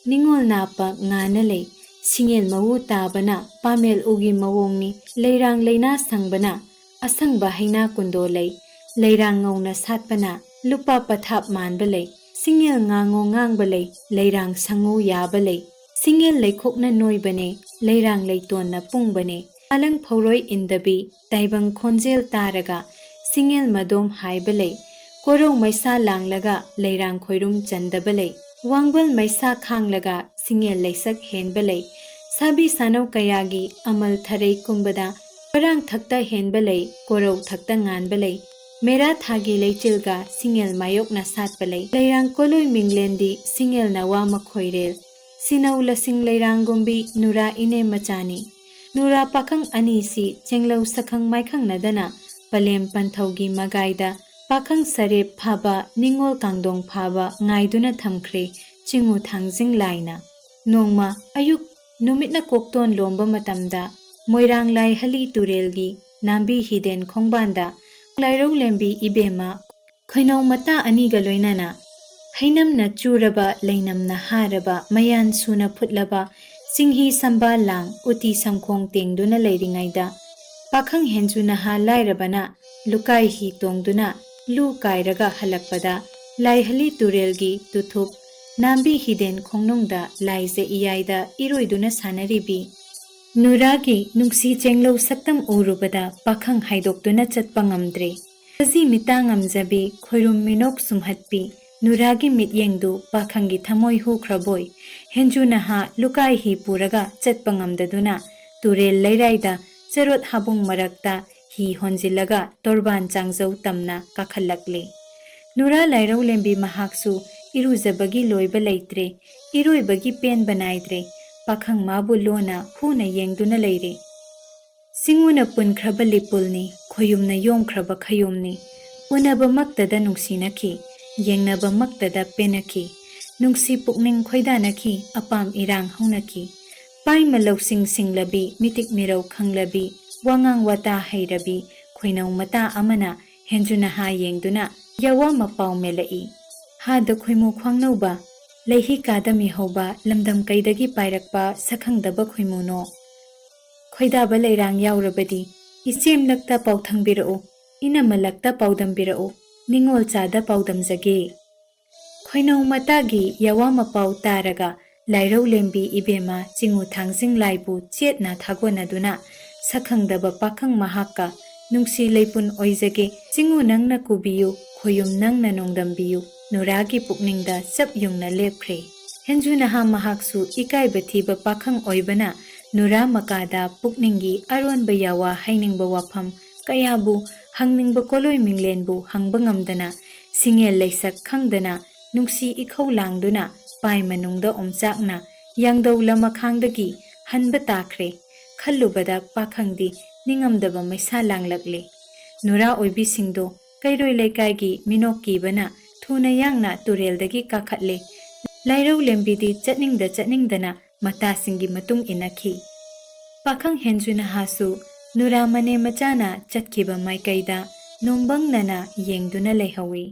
ꯅꯤꯡꯉꯣꯜ ꯅꯥꯞꯄ ꯉꯥꯅ ꯂꯩ, ꯁꯤꯡꯉꯦꯜ ꯃꯎ ꯇꯥꯕꯅ ꯄꯥꯃꯦꯜ ꯎꯒꯤ ꯃꯑꯣꯡꯅꯤ, ꯂꯩꯔꯥꯡ ꯂꯩꯅꯥ ꯁꯪꯕꯅ ꯑꯁꯪꯕ ꯍꯩꯅꯥ ꯀꯨꯟꯗꯣ ꯂꯩ, ꯂꯩꯔꯥꯡ ꯉꯧꯅ ꯁꯥꯠꯄꯅ ꯂꯨꯄꯥ ꯄꯊꯥꯞ ꯃꯥꯟꯕ ꯂꯩ, ꯁꯤꯡꯉꯦꯜ ꯉꯥꯡꯉꯣ ꯉꯥꯡꯕ ꯂꯩ, ꯂꯩꯔꯥꯡ ꯁꯪꯉꯨ ꯌꯥꯕ ꯂꯩ, ꯁꯤꯡꯉꯦꯜ ꯂꯩꯈꯣꯛꯅ ꯅꯣꯏꯕꯅꯦ, ꯂꯩꯔꯥꯡ ꯂꯩꯇꯣꯟꯅ ꯄꯨꯡꯕꯅꯦ, ꯑꯂꯪ ꯐꯧꯔꯣꯏ ꯏꯟꯗꯕꯤ, ꯇꯥꯏꯕꯪ ꯈꯣꯟꯖꯦꯜ ꯇꯥꯔꯒ, ꯁꯤꯡꯉꯦꯜ ꯃꯗꯣꯝ ꯍꯥꯏꯕ ꯂꯩ, ꯀꯣꯔꯧ ꯃꯩꯁꯥ ꯂꯥꯡꯂꯒ, ꯂꯩꯔꯥꯡ ꯈꯣꯏꯔꯨꯝ ꯆꯟꯗꯕ ꯂꯩ, ꯋꯥꯡꯕꯜ ꯃꯩꯁꯥ ꯈꯥꯡꯂꯒ, ꯁꯤꯡꯉꯦꯜ ꯂꯩꯁꯛ ꯍꯦꯟꯕ ꯂꯩ, ꯁꯥꯕꯤ ꯁꯥꯅꯧ ꯀꯌꯥꯒꯤ ꯑꯃꯜ ꯊꯔꯩ ꯀꯨꯝꯕꯗ, ꯄꯔꯥꯡ ꯊꯛꯇ ꯍꯦꯟꯕ ꯂꯩ, ꯀꯣꯔꯧ ꯊꯛꯇ ꯉꯥꯟꯕ ꯂꯩ, ꯃꯦꯔꯥ ꯊꯥꯒꯤ ꯂꯩꯆꯤꯜꯒ, ꯁꯤꯡꯉꯦꯜ ꯃꯥꯌꯣꯛꯅ ꯁꯥꯠꯄ ꯂꯩ, ꯂꯩꯔꯥꯡ ꯀꯣꯂꯣꯏ ꯃꯤꯡꯂꯦꯟꯗꯤ, ꯁꯤꯡꯉꯦꯜ ꯅꯋꯥ ꯃꯈꯣꯏꯔꯦꯜ, ꯁꯤꯅꯧ ꯂꯁꯤꯡ ꯂꯩꯔꯥꯡꯒꯨꯝꯕꯤ ꯅꯨꯔꯥ ꯏꯅꯦ ꯃꯆꯥꯅꯤ꯫ ꯅꯨꯔꯥ ꯄꯥꯈꯪ ꯑꯅꯤꯁꯤ ꯆꯦꯡꯂꯧ ꯁꯛꯈꯪ ꯃꯥꯏꯈꯪꯅꯗꯅ ꯄꯂꯦꯝ ꯄꯟꯊꯧꯒꯤ ꯃꯒꯥꯏꯗ ꯄꯥꯈꯪ ꯁꯔꯦꯞ ꯐꯥꯕ, ꯅꯤꯡꯉꯣꯜ ꯀꯥꯡꯗꯣꯡ ꯐꯥꯕ ꯉꯥꯏꯗꯨꯅ ꯊꯝꯈ꯭ꯔꯦ ꯆꯤꯡꯉꯨ ꯊꯥꯡꯖꯤꯡ ꯂꯥꯏꯅ꯫ ꯅꯣꯡꯃ ꯑꯌꯨꯛ ꯅꯨꯃꯤꯠꯅ ꯀꯣꯛꯇꯣꯟ ꯂꯣꯝꯕ ꯃꯇꯝꯗ ꯃꯣꯏꯔꯥꯡ ꯂꯥꯏꯍꯂꯤ ꯇꯨꯔꯦꯜꯒꯤ ꯅꯥꯝꯕꯤ ꯍꯤꯗꯦꯟ ꯈꯣꯡꯕꯥꯟꯗ ꯂꯥꯏꯔꯧ ꯂꯦꯝꯕꯤ ꯏꯕꯦꯝꯃ ꯈꯣꯏꯅꯧ ꯃꯇꯥ ꯑꯅꯤꯒ ꯂꯣꯏꯅꯅ ꯍꯩꯅꯝꯅ ꯆꯨꯔꯕ ꯂꯩꯅꯝꯅ ꯍꯥꯔꯕ ꯃꯌꯥꯟ ꯁꯨꯅ ꯐꯨꯠꯂꯕ ꯆꯤꯡꯍꯤ ꯁꯝꯕꯥꯜ ꯂꯥꯡ ꯎꯇꯤ ꯁꯝꯈꯣꯡ ꯇꯦꯡꯗꯨꯅ ꯂꯩꯔꯤꯉꯩꯗ ꯄꯥꯈꯪ ꯍꯦꯟꯖꯨ ꯅꯍꯥ ꯂꯥꯏꯔꯕꯅ ꯂꯨꯀꯥꯏ ꯍꯤ ꯇꯣꯡꯗꯨꯅ ꯂꯨ ꯀꯥꯏꯔꯒ ꯍꯜꯂꯛꯄꯗ ꯂꯥꯏꯍꯂꯤ ꯇꯨꯔꯦꯜꯒꯤ ꯇꯨꯊꯨꯞ ꯅꯥꯝꯕꯤ ꯍꯤꯗꯦꯟ ꯈꯣꯡꯅꯨꯡꯗ ꯂꯥꯏꯖ ꯏꯌꯥꯏꯗ ꯏꯔꯣꯏꯗꯨꯅ ꯁꯥꯟꯅꯔꯤꯕꯤ ꯅꯨꯔꯥꯒꯤ ꯅꯨꯡꯁꯤ ꯆꯦꯡꯂꯧ ꯁꯛꯇꯝ ꯎꯔꯨꯕꯗ ꯄꯥꯈꯪ ꯍꯥꯏꯗꯣꯛꯇꯨꯅ ꯆꯠꯄ ꯉꯝꯗ꯭ꯔꯦ꯫ ꯁꯖꯤ ꯃꯤꯇꯥ ꯉꯝꯖꯕꯤ ꯈꯣꯏꯔꯨꯝ ꯃꯤꯅꯣꯛ ꯁꯨꯝꯍꯠꯄꯤ ꯅꯨꯔꯥꯒꯤ ꯃꯤꯠꯌꯦꯡꯗꯨ ꯄꯥꯈꯪꯒꯤ ꯊꯃꯣꯏ ꯍꯨꯈ꯭ꯔꯕꯣꯏ꯫ ꯍꯦꯟꯖꯨ ꯅꯍꯥ ꯂꯨꯀꯥꯏ ꯍꯤ ꯄꯨꯔꯒ ꯆꯠꯄ ꯉꯝꯗꯗꯨꯅ ꯇꯨꯔꯦꯜ ꯂꯩꯔꯥꯏꯗ ꯆꯔꯣꯠ ꯍꯥꯕꯨꯡ ꯃꯔꯛꯇ ꯍꯤ ꯍꯣꯟꯖꯤꯜꯂꯒ ꯇꯣꯔꯕꯥꯟ ꯆꯥꯡꯖꯧ ꯇꯝꯅ ꯀꯥꯈꯠꯂꯛꯂꯦ꯫ ꯅꯨꯔꯥ ꯂꯥꯏꯔꯧ ꯂꯦꯝꯕꯤ ꯃꯍꯥꯛꯁꯨ ꯏꯔꯨꯖꯕꯒꯤ ꯂꯣꯏꯕ ꯂꯩꯇ꯭ꯔꯦ, ꯏꯔꯣꯏꯕꯒꯤ ꯄꯦꯟꯕ ꯅꯥꯏꯗ꯭ꯔꯦ꯫ ꯄꯥꯈꯪ ꯃꯥꯕꯨ ꯂꯣꯟꯅ ꯍꯨꯅ ꯌꯦꯡꯗꯨꯅ ꯂꯩꯔꯦ꯫ ꯁꯤꯡꯎꯅ ꯄꯨꯟꯈ꯭ꯔꯕ ꯂꯤꯄꯨꯜꯅꯤ, ꯈꯣꯌꯨꯝꯅ ꯌꯣꯝꯈ꯭ꯔꯕ ꯈꯌꯣꯝꯅꯤ꯫ ꯎꯅꯕꯃꯛꯇꯗ ꯅꯨꯡꯁꯤꯅꯈꯤ, ꯌꯦꯡꯅꯕꯃꯛꯇꯗ ꯄꯦꯟꯅꯈꯤ꯫ ꯅꯨꯡꯁꯤ ꯄꯨꯛꯅꯤꯡ ꯈꯣꯏꯗꯥꯅꯈꯤ, ꯑꯄꯥꯝ ꯏꯔꯥꯡ ꯍꯧꯅꯈꯤ꯫ ꯄꯥꯏꯃ ꯂꯧꯁꯤꯡ ꯁꯤꯡꯂꯕꯤ, ꯃꯤꯇꯤꯛ ꯃꯤꯔꯧ ꯈꯪꯂꯕꯤ, ꯋꯥꯉꯥꯡ ꯋꯥꯇꯥ ꯍꯩꯔꯕꯤ, ꯈꯣꯏꯅꯧ ꯃꯇꯥ ꯑꯃꯅ ꯍꯦꯟꯖꯨ ꯅꯍꯥ ꯌꯦꯡꯗꯨꯅ ꯌꯥꯋꯥ ꯃꯄꯥꯎ ꯃꯦꯜꯂꯛꯏ꯫ ꯍꯥꯗ ꯈꯣꯏꯃꯨ ꯈ꯭ꯋꯥꯡꯅꯧꯕ, ꯂꯩꯍꯤ ꯀꯥꯗ ꯃꯤꯍꯧꯕ, ꯂꯝꯗꯝ ꯀꯩꯗꯒꯤ ꯄꯥꯏꯔꯛꯄ ꯁꯛꯈꯪꯗꯕ ꯈꯣꯏꯃꯨꯅꯣ? ꯈꯣꯏꯗꯥꯕ ꯂꯩꯔꯥꯡ ꯌꯥꯎꯔꯕꯗꯤ ꯏꯆꯦꯝꯂꯛꯇ ꯄꯥꯎꯊꯪꯕꯤꯔꯛꯎ, ꯏꯅꯝꯃꯂꯛꯇ ꯄꯥꯎꯗꯝꯕꯤꯔꯛꯎ, ꯅꯤꯡꯉꯣꯜ ꯆꯥꯗ ꯄꯥꯎꯗꯝꯖꯒꯦ꯫ ꯈꯣꯏꯅꯧ ꯃꯇꯥꯒꯤ ꯌꯥꯋꯥ ꯃꯄꯥꯎ ꯇꯥꯔꯒ ꯂꯥꯏꯔꯧ ꯂꯦꯝꯕꯤ ꯏꯕꯦꯝꯃ ꯆꯤꯡꯉꯨ ꯊꯥꯡꯖꯤꯡ ꯂꯥꯏꯕꯨ ꯆꯦꯠꯅ ꯊꯥꯒꯣꯟꯅꯗꯨꯅ ꯁꯛꯈꯪꯗꯕ ꯄꯥꯈꯪ ꯃꯍꯥꯛꯀ ꯅꯨꯡꯁꯤ ꯂꯩꯄꯨꯟ ꯑꯣꯏꯖꯒꯦ, ꯆꯤꯡꯉꯨ ꯅꯪꯅ ꯀꯨꯕꯤꯌꯨ, ꯈꯣꯌꯨꯝ ꯅꯪꯅ ꯅꯣꯡꯗꯝꯕꯤꯌꯨ, ꯅꯨꯔꯥꯒꯤ ꯄꯨꯛꯅꯤꯡꯗ ꯆꯞ ꯌꯨꯡꯅ ꯂꯦꯞꯈ꯭ꯔꯦ꯫ ꯍꯦꯟꯖꯨ ꯅꯍꯥ ꯃꯍꯥꯛꯁꯨ ꯏꯀꯥꯏꯕ ꯊꯤꯕ ꯄꯥꯈꯪ ꯑꯣꯏꯕꯅ ꯅꯨꯔꯥ ꯃꯀꯥꯗ ꯄꯨꯛꯅꯤꯡꯒꯤ ꯑꯔꯣꯟꯕ ꯌꯥꯋꯥ ꯍꯥꯏꯅꯤꯡꯕ ꯋꯥꯐꯝ ꯀꯌꯥꯕꯨ ꯍꯪꯅꯤꯡꯕ ꯀꯣꯂꯣꯏ ꯃꯤꯡꯂꯦꯟꯕꯨ ꯍꯪꯕ ꯉꯝꯗꯅ ꯁꯤꯡꯉꯦꯜ ꯂꯩꯁꯛ ꯈꯪꯗꯅ ꯅꯨꯡꯁꯤ ꯏꯈꯧ ꯂꯥꯡꯗꯨꯅ ꯄꯥꯏ ꯃꯅꯨꯡꯗ ꯑꯣꯝꯆꯥꯛꯅ ꯌꯥꯡꯗꯧ ꯂꯃꯈꯥꯡꯗꯒꯤ ꯍꯟꯕ ꯇꯥꯈ꯭ꯔꯦ꯫ ꯈꯜꯂꯨꯕꯗ ꯄꯥꯈꯪꯗꯤ ꯅꯤꯡꯉꯝꯗꯕ ꯃꯩꯁꯥ ꯂꯥꯡꯂꯛꯂꯦ꯫ ꯅꯨꯔꯥ ꯑꯣꯏꯕꯤꯁꯤꯡꯗꯣ ꯀꯩꯔꯣꯏ ꯂꯩꯀꯥꯏꯒꯤ ꯃꯤꯅꯣꯛ ꯀꯤꯕꯅ ꯊꯨꯅ ꯌꯥꯡꯅ ꯇꯨꯔꯦꯜꯗꯒꯤ ꯀꯥꯈꯠꯂꯦ꯫ ꯂꯥꯏꯔꯧ ꯂꯦꯝꯕꯤꯗꯤ ꯆꯠꯅꯤꯡꯗ ꯆꯠꯅꯤꯡꯗꯅ ꯃꯇꯥꯁꯤꯡꯒꯤ ꯃꯇꯨꯡ ꯏꯟꯅꯈꯤ꯫ ꯄꯥꯈꯪ ꯍꯦꯟꯖꯨ ꯅꯍꯥꯁꯨ ꯅꯨꯔꯥ ꯃꯅꯦ ꯃꯆꯥꯅ ꯆꯠꯈꯤꯕ ꯃꯥꯏꯀꯩꯗ ꯅꯣꯡꯕꯪꯅꯅ ꯌꯦꯡꯗꯨꯅ ꯂꯩꯍꯧꯏ꯫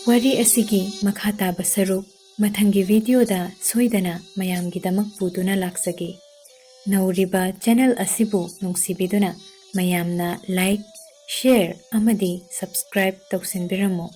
ꯋꯥꯔꯤ ꯑꯁꯤꯒꯤ ꯃꯈꯥ ꯇꯥꯕ ꯁꯔꯨꯛ ꯃꯊꯪꯒꯤ ꯚꯤꯗꯤꯑꯣꯗ ꯁꯣꯏꯗꯅ ꯃꯌꯥꯝꯒꯤꯗꯃꯛ ꯄꯨꯗꯨꯅ ꯂꯥꯛꯆꯒꯦ꯫ ꯅꯧꯔꯤꯕ ꯆꯦꯅꯦꯜ ꯑꯁꯤꯕꯨ ꯅꯨꯡꯁꯤꯕꯤꯗꯨꯅ ꯃꯌꯥꯝꯅ ꯂꯥꯏꯛ, ꯁꯦꯌꯔ ꯑꯃꯗꯤ ꯁꯕꯁꯀ꯭ꯔꯥꯏꯕ ꯇꯧꯁꯤꯟꯕꯤꯔꯝꯃꯨ꯫